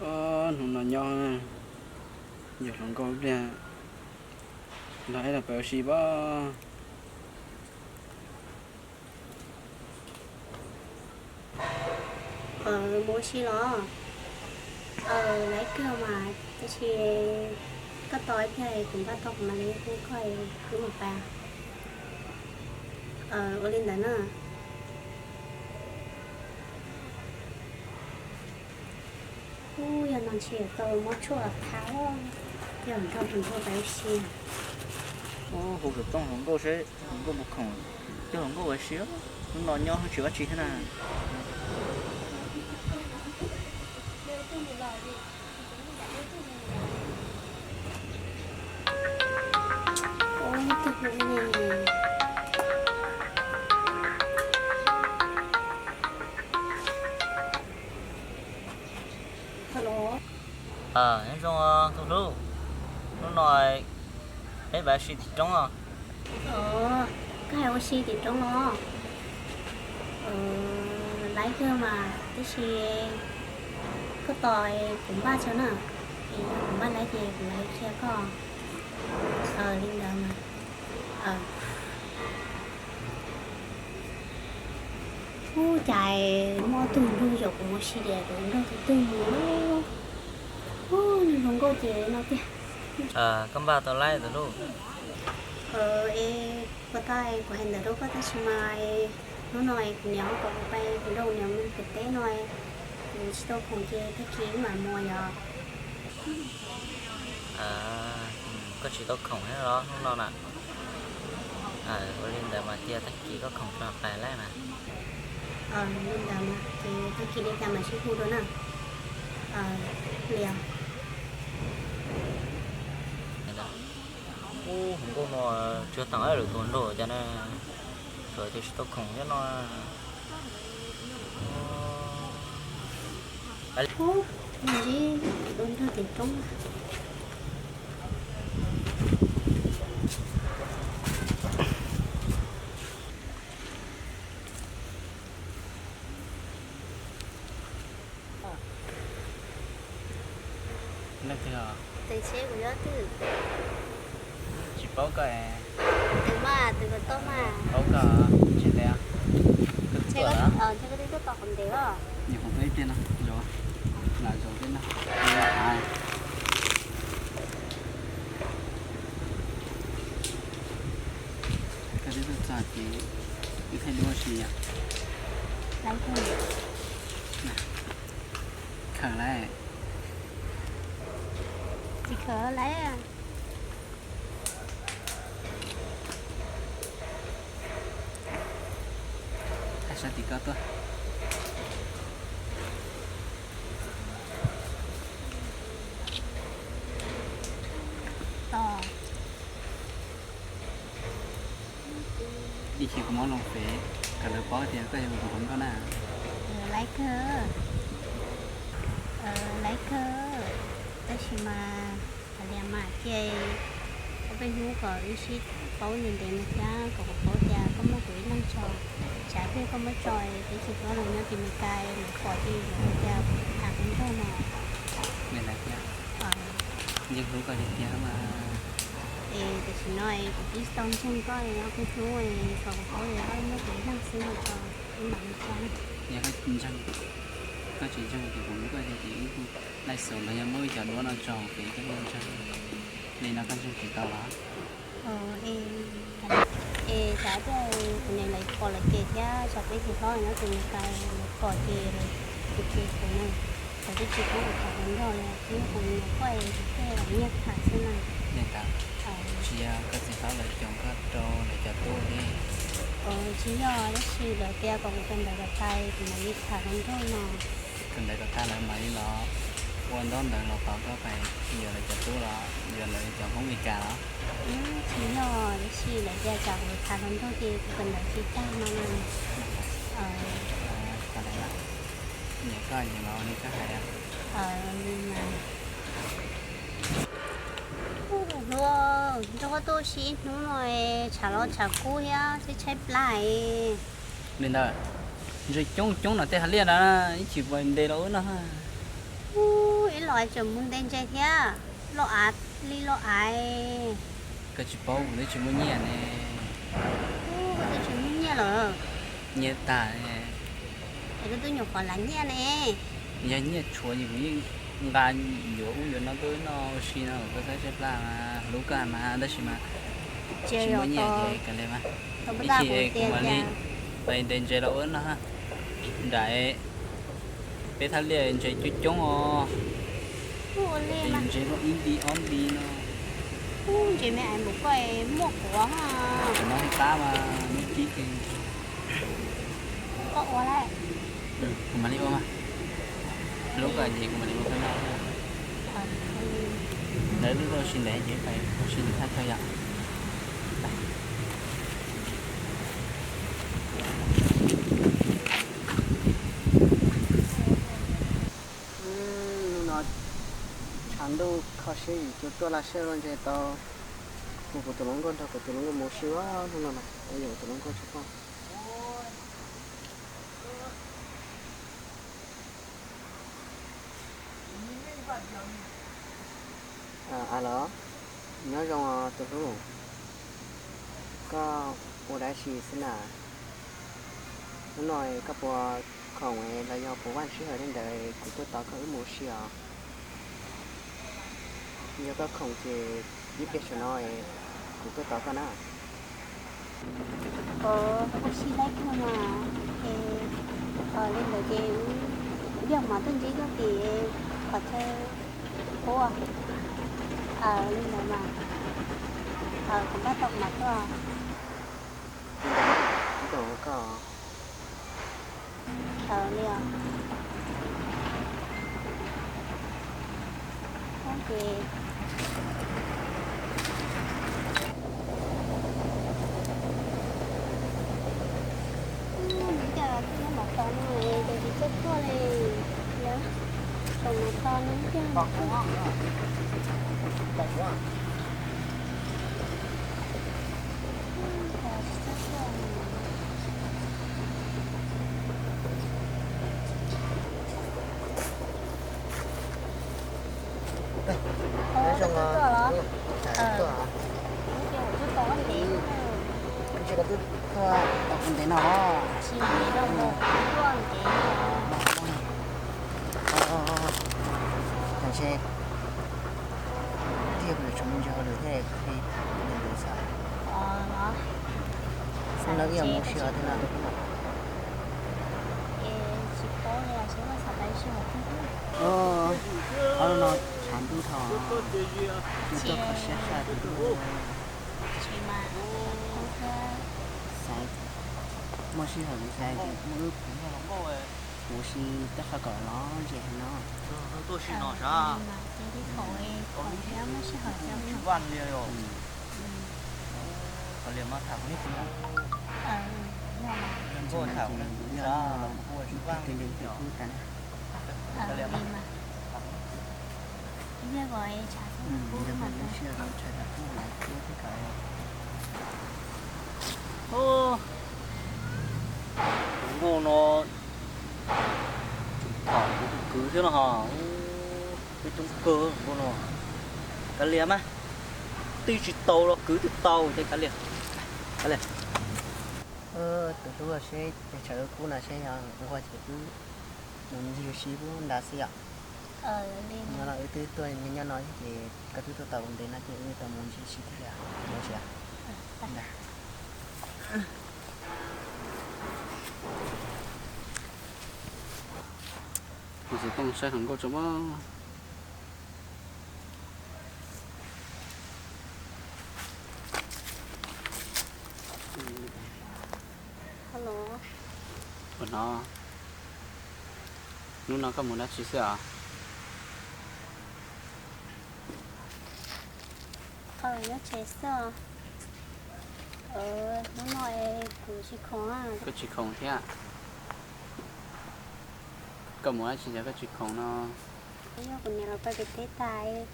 Hnub no nyob, yog hluas nkauj ib pliag los ib los peb ua si pab. Mus ua si los? Laib kawg mas, tab sis koj tos ib pliag kuv npaj tau kuv mam li hu koj wb mus pab. Ua li ntawd na. Ub, yog no ntshe yuav tau muab tshuaj khav, yog nrog tus nraug pab ua si. Hu xov tooj hluas nkauj seb hluas nkauj puas khoom, coj hluas nkauj ua si. Hnub no nyob tsis ua tsi thiab na. Nyob zoo tus hlub, hnub no peb pab ua si tim roob os. Koj hais ua si tim roob los? Laib kawg mas, tab sis koj tos kuv npaj tso na, es yog kuv npaj laib ces kuv mam li qhia koj. Li ntawd mas. Ub, cas muaj tug nraug yaum kuv mus si tias kuv nrog tus twg mus. Ub, nws hluas nkauj ces no tiag. Koj npaj tau laib tus hlub? Es puas tau kuv hais ntawd rau koj tab sis mas hnub no kuv niam ho kom kuv pab kuv nrog kuv niam mus pem teb no, kuv tsis tau khoom ces tag kis wb mam mus yom. Koj tsis tau khoom thiab los hnub no na? Ua li ntawd mas cia tag kis koj khoom tso pais laib na. Li ntawd ces tag kis li cas mam sib hu dua na. Li os. Ub, hluas nkauj no tsis tau lwm tus nraug cas na, tsuas tias tsis tau khoom thiab no. Ub, tus nraug tim roob. Leej twg os? Tes seb kuv yog twg. Tsis paub koj. Tus mas, tus kom tau mas. Paub koj, tsis ntev. Koj tuaj lawm? Ntshe koj twb tuaj tos kuv ntev os. Nyuam qhuav tuaj ib pliag no, zaum, lam zaum peb no. Koj twb tuaj txog ces wb thaij duab ua si yom. Khaws lauj. Tsis khaws lauj. Thaij sab tim koj tuaj. Ib chim kuv muab loo fev kom lawv paub tias koj yog kuv tus hluas nkauj na. Laib kawg, laib kawg, tab sis mas kav liam mas cia ob peb hnub kom wb sib paub ntev ntev mus thiab kom kuv paub tias koj muaj kuv ib leeg tso. Tsam pliag koj muab tso peb tsis paub los nyob tim Meskas lawv pom ces lawv hais tias kuv tham hluas nraug no. Ntseeg hlub koj tiag tiag mas. Es tam sim no kuv twb tsis tau ntseeg koj ob peb hnub kom kuv paub tias koj muaj kuv ib leeg xwb no tso, wb mam li tso. Yog koj ntseeg, koj tsis ntseeg ces kuv muab koj yog ces wb kuj laij xaus los yog muab wb cov duab no tso pem koj yeej ntseeg. Li no koj ntseeg tsis tau los? Es tsam tias kuv niam lawv pom lawv ces thiab tsam peb tsis paub nyob tim Meskas lawv pom ces lawv ces kuv na, lawv twb tsis pub kuv tham hluas nraug li, twb kuv niam poj es kuv thiaj los nyiag tham xwb na. Li ntawd, tsis yog koj txiv hlob lawv coom koj rau lawv cov tub li? Tsis yog, tab sis lawv tias kom kuv kawm ntawv kom tag kuv mam li tham hluas nraug no. Kawm ntawv kom tag lawv mam li los ua ntaub ntawv los tos koj pais yuav lawv cov tub los yuav lawv cov Hmoob Meskas los? Tsis yog, tab sis lawv tias tsam kuv tham hluas nraug ces kuv kawm ntawv tsis tag no na. Niam koj ces mas ua li koj hais. Hlub, nrog koj tuaj ua si ib hnub no tshav los tshav kub thiab tshaib tshaib plab. Li ntawd, ntshe coob coob no tej hav liaj na, ib chim puas ntes los wb noj. Loj av tseem mus nte ntses thiab, loj av li loj av. Koj tsis paub kuv twb tsis muaj nyiaj ne. Koj twb tsis muaj nyiaj lawm. Nyiaj tag. Es koj twb nyuam qhuav lav nyiaj ne. Yog nyiaj tshuav ces kuv yeej nqa yuav ub yuav no tuaj noj ua si no, koj saib tsaj plab mas hlub koj mas tab sis mas tsis muaj nyiaj ces kav liam mas. Ib chim kuv mam li ntes ntses los ua noj nram peb thaj liaj ntses coob coob os. Ntses ib nti ob nti no. Ntses me ais mus koj muaj quav. Cov no qab mas muaj kib. Koj ua lawm. Kuv mam li ua mas. Lub koj ces kuv mam li ua koj noj. Lawv lub rau si ntev ces pais ua si ntev thaj chaw yom. Hnub no tshav ntuj kho siab yim cuag ruaj laj siab luaj ntshe tau hu kuv tus hluas nkauj nrog kuv tus hluas nkauj mus ua si hnub no mas, tab yog kuv tus hluas nkauj tsis pom. Alo, nyob zoo os tus hlub, koj ua dab tsi xwb na? Hnub no koj puas khoom los yog puas vaj sij hawm li ntawd kuv tuaj tos koj wb mus ua si os? Yog koj khoom ces ib pliag saum no kuv tuaj tos koj na. Ua si laib kawg mas, es li ntawd ces wb yog mam tuaj ntsib koj tim qhov chaw qub. Li ntawd mas, kuv npaj tau mam tuaj. Li os. Ces nws cas tuaj nyob Mos Tod no ces tsis txawj tuaj li, lawv saum Mos Tod no tiag. Nyob zoo os. Tuaj los? Tuaj. Ntshe koj twb tuaj tau kuv ntev no los? Tsis ntev no, tuaj ntev no. Ntshe tiag kuv yuav tsum mus ntsia hauj lwm thiab, kuv li ntawd xwb. Hnub no wb yuav mus ua si os thiab no. Ob hnub no tshav ntuj dhau, kuv tuaj kho siab tshaj tus hlub. Xaiv, muaj sij hawm kuv xaiv tias muaj wb kuv ua si tej qhov kom los ntse heev no. Ib pliag twg nrog tus hlub tas na. Ib pliag kom tshav txhob ntshai tas kuv lawv thiab kom tus nkauj no tseem tham kuv tus kwv thiab no ho. Peb coob kawg nkauj no. Kav liam mas, twb tsis tau los kwv twb tau ces kav liam. Kav liam. Tus hlub seb pes tsawg kub no seb yog nquag ces wb mus ncig ua si pub nrad xwb yom. Nyob no wb twb tuaj nyob no ces koj twb tuaj tau ntev no ces wb tau mus ncig si thiab. Kuv tsis tooj saib hluas nkauj tso mas. Ua no, hnub no koj mus dab tsi xwb os? Nyob tsev xwb. Hnub no kuv tsis khoom. Koj tsis khoom thiab? Koj mus dab tsi es koj tsis khoom no? Yog kuv niam los pab pem teb tas,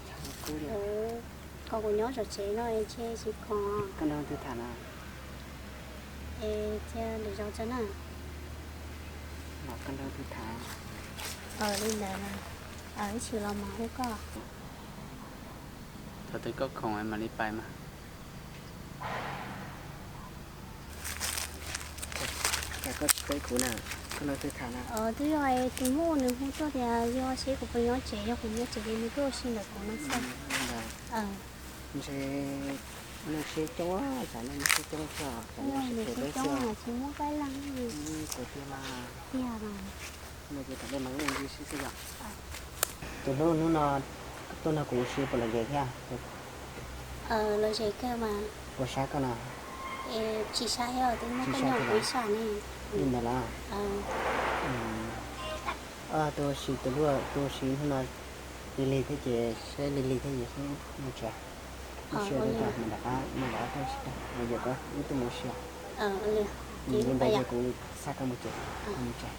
kom kuv nyob zov tsev no ntshe tsis khoom. Koj nrog twg tham no? Es cia lwm zaus tso na. Koj nrog twg tham? Li ntawd mas. Ib txhis los mam hu koj. Thaum twg koj khoom mam li pais mas. Cas koj tsis teb kuv na, koj nrog twg tham na? Twb yog tus muam nws hu tuaj tias yog seb kuv puas nyob tsev, yog kuv nyob tsev ces nws tuaj ua si ntawm kuv no xwb. Ntshe nws siab coob, cas nws siab coob xwb, cas nws siab coob, tsis muaj pab leej. Tiag mas. Ces tam li mas wb mus ncig sib xwb yom. Tus hlub hnub no tuaj nrog kuv ua si puas lom zem thiab? Lom zem kawg mas. Puas sab koj na? Tsis sab thiab, twb muab koj nyob kuv ib sab ne. Li ntawd los? Tus ua si, tus hlub, tus ua si hnub no lig lig thiab ces saib lig lig thiab ces mus tsev. Mus tsev mus rau mus rov qab, mus rov qab tuaj sib tag, mus yuav koj wb tuaj mus ua si. Li ntawd ces kuv xa koj mus tsev, mus tsev.